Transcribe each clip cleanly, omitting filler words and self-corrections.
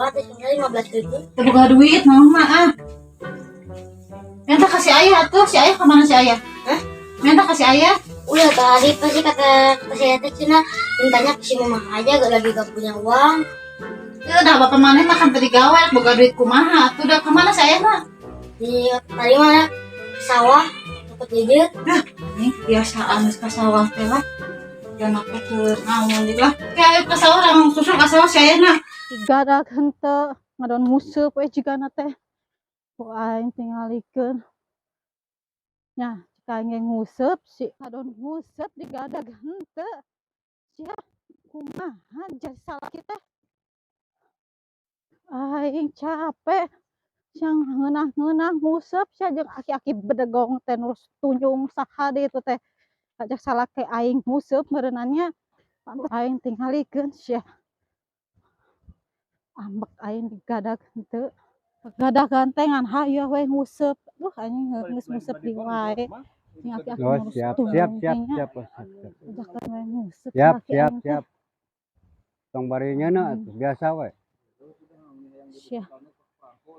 Sabaraha teh 15.000. Teu boga duit mama mah ah. Minta ka si ayah tuh, si ayah kemana si ayah? Hah? Minta ka si ayah. Udah tadi pasti kata kata saya teh cenah mintanya ke si mama aja, gak lagi gak punya uang. Ya udah, bapak mana makan tadi gawe, boga duit kumaha? Tuh udah kemana si ayah mah? Di tadi mana ke sawah dapat jejer. Ini kebiasaan geus ka sawah teh lah. Jangan apa keur naon deui lah. Kayak ka sawah langsung susul ka sawah si ayah nah. Gadag henteu ngadon nguseup we jigana teh. Ku aing tingalikeun. Nya, cek aing ge nguseup si ngadon nguseup digadag henteu. Sia kumaha jadi salaki teh. Aing capek. Siang ngeunah-ngeunah nguseup sia jeung aki-aki bedegong teh nu tunjung saha deui itu teh. Ajak salaki aing nguseup meureunannya. Pantes aing tingalikeun sia. Ambek aing digadag henteu. Gadagan teh ngan hayoh we nguseup. Duh, anjing geus nguseup di wae. Jeung aki-aki Oh, nu siap, tunjung siap, siap, teh nya. Siap, oh, siap, siap. Ajakeun we nguseup Siap, salaki siap, aing teh. Siap. Tong bari nyeuna atuh, biasa we. Sia.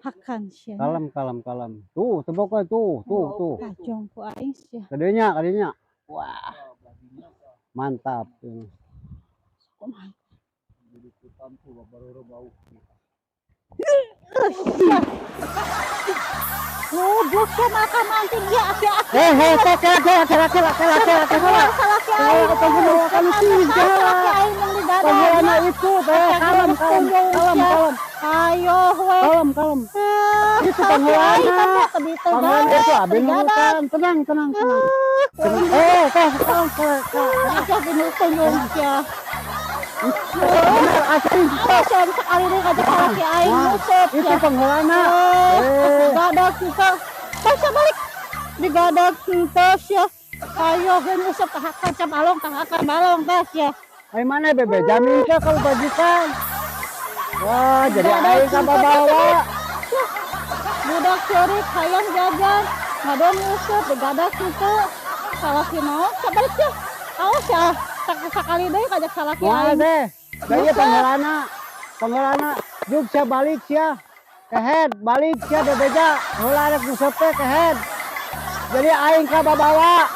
Hakan sia. Kalem, kalem, kalem. Tuh, tebok we tuh, tuh, tuh. Kajong ku aing sia. Kadinya, kadinya. Wah. Mantap. Kumaha? Sia. Goblok sia makan mancing ya aki-aki. Eh, eh, teh, kela, kela, kela, kela, kela, kela, kela. Salaki aing. Kela, kela, kela, kela, Salaki aing mung digadag. Panggilanna itu teh, kalem, kalem, kalem, kalem. Ayo we. Kalem, kalem. Eh, Itu salaki aing panggilanna. teh teu Panggilan itu abi nurutan. Tenang, tenang, tenang. Tenang. Eh, teh, kalem, kalem, kalem. Aki-aki nu tunjung sia. Bener, asli. Awas ya, sekali deui ngajak salaki aing Nah, nguseup itu sia. panggilanna. Eh, Eh. gadag kita. Basa balik. Digadag henteu sia. Ayo ge nguseup kahakan sia balong, kahakan balong teh sia. Ai mana bebe jamin teh kalau bajikan. Wah, jadi Digadag aing ka henteu, babawa. Budak ceurik hayang jajan, ngadon nguseup digadag henteu. Salaki naon? Sia balik sia. Awas ya, sakali deui ngajak salaki Wah, aing. Teh. Da ieu Nguseup. panggilanna. Panggilanna juk sia balik sia. Kehed, balik sia bebeja. Heula rek nguseup teh kehed. Jadi aing ka babawa.